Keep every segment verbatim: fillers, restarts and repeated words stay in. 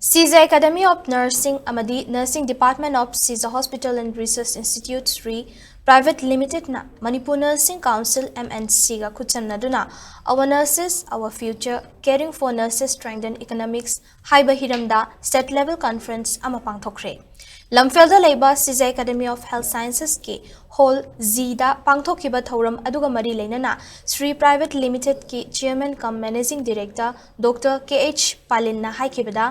Sijai Academy of Nursing ꯑꯃꯗꯤ Nursing Department of Sijai Hospital and Research Institute Sri Private Limited ꯅ Manipur Nursing Council M N C ꯒ ꯈꯨꯠꯁꯝꯅꯗꯨꯅ Our Nurses, Our Future, Caring for Nurses Strengthen Economics ꯍꯥꯏꯕ ꯍꯤꯔꯝꯗ state level conference ꯑꯃ ꯄꯥꯡꯊꯣꯛꯈ꯭ꯔꯦ꯫ ꯂꯝꯐꯦꯜꯗ ꯂꯩꯕ Sijai Academy of Health Sciences ꯀꯤ Hall G ꯗ ꯄꯥꯡꯊꯣꯛꯈꯤꯕ ꯊꯧꯔꯝ ꯑꯗꯨꯒ ꯃꯔꯤ ꯂꯩꯅꯅ Sri Private Limited ꯀꯤ Chairman cum Managing Director Doctor K H ꯄꯥꯂꯤꯟꯅ ꯍꯥꯏꯈꯤꯕꯗ,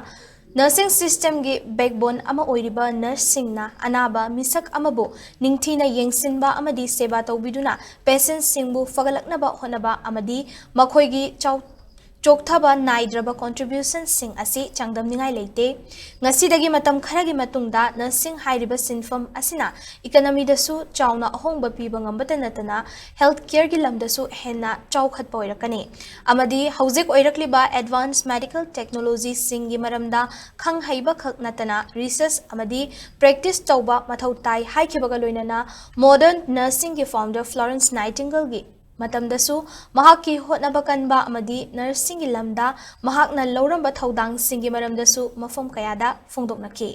nursing system ꯒꯤ backbone ꯑꯃ ꯑꯣꯏꯔꯤꯕ nurse ꯁꯤꯡꯅ ꯑꯅꯥꯕ ꯃꯤꯁꯛ ꯑꯃꯕꯨ ꯅꯤꯡꯊꯤꯅ ꯌꯦꯡꯁꯤꯟꯕ ꯑꯃꯗꯤ ꯁꯦꯕꯥ ꯇꯧꯕꯤꯗꯨꯅ patient ꯁꯤꯡꯕꯨ ꯐꯒꯠꯂꯛꯅꯕ ꯍꯣꯠꯅꯕ ꯑꯃꯗꯤ ꯃꯈꯣꯏꯒꯤ ꯆꯥꯎ-, ꯆꯣꯛꯊꯕ ꯅꯥꯏꯗ꯭ꯔꯕ contribution ꯁꯤꯡ ꯑꯁꯤ ꯆꯥꯡꯗꯝꯅꯤꯡꯉꯥꯏ ꯂꯩꯇꯦ꯫ ꯉꯁꯤꯗꯒꯤ ꯃꯇꯝ ꯈꯔꯒꯤ ꯃꯇꯨꯡꯗ nursing ꯍꯥꯏꯔꯤꯕ ꯁꯤꯟꯐꯝ ꯑꯁꯤꯅ economy ꯗꯁꯨ ꯆꯥꯎꯅ ꯑꯍꯣꯡꯕ ꯄꯤꯕ ꯉꯝꯕꯇ ꯅꯠꯇꯅ health care ꯒꯤ ꯂꯝꯗꯁꯨ ꯍꯦꯟꯅ ꯆꯥꯎꯈꯠꯄ ꯑꯣꯏꯔꯛꯀꯅꯤ꯫ ꯑꯃꯗꯤ ꯍꯧꯖꯤꯛ ꯑꯣꯏꯔꯛꯂꯤꯕ advanced medical technology ꯁꯤꯡꯒꯤ ꯃꯔꯝꯗ ꯈꯪ ꯍꯩꯕ ꯈꯛ ꯅꯠꯇꯅ research ꯑꯃꯗꯤ practice ꯇꯧꯕ ꯃꯊꯧ ꯇꯥꯏ ꯍꯥꯏꯈꯤꯕꯒ ꯂꯣꯏꯅꯅ modern nursing ꯒꯤ founder Florence Nightingale ꯒꯤ ꯃꯇꯝꯗꯁꯨ ꯃꯍꯥꯛꯀꯤ ꯍꯣꯠꯅꯕ ꯀꯟꯕ ꯑꯃꯗꯤ nursing ꯒꯤ ꯂꯝꯗ ꯃꯍꯥꯛꯅ ꯂꯧꯔꯝꯕ ꯊꯧꯗꯥꯡꯁꯤꯡꯒꯤ ꯃꯔꯝꯗꯁꯨ ꯃꯐꯝ ꯀꯌꯥꯗ ꯐꯣꯡꯗꯣꯛꯅꯈꯤ꯫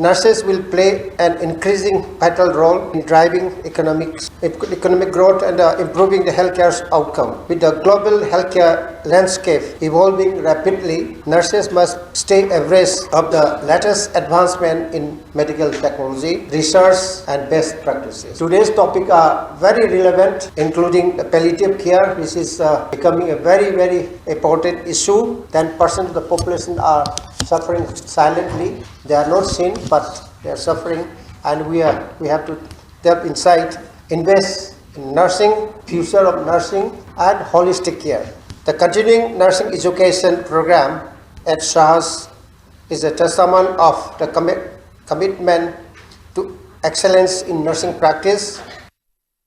Nurses will play an increasing vital role in driving economic, economic growth and uh, improving the healthcare outcome. With the global healthcare landscape evolving rapidly, nurses must stay abreast of the latest advancement in medical technology, research, and best practices. Today's topics are very relevant, including the palliative care, which is uh, becoming a very, very important issue. Ten percent of the population are suffering silently. They are not seen, but they are suffering, and we are we have to step inside, invest in nursing, future of nursing, and holistic care. The continuing nursing education program at SAHS is a testament of the commi- commitment to excellence in nursing practice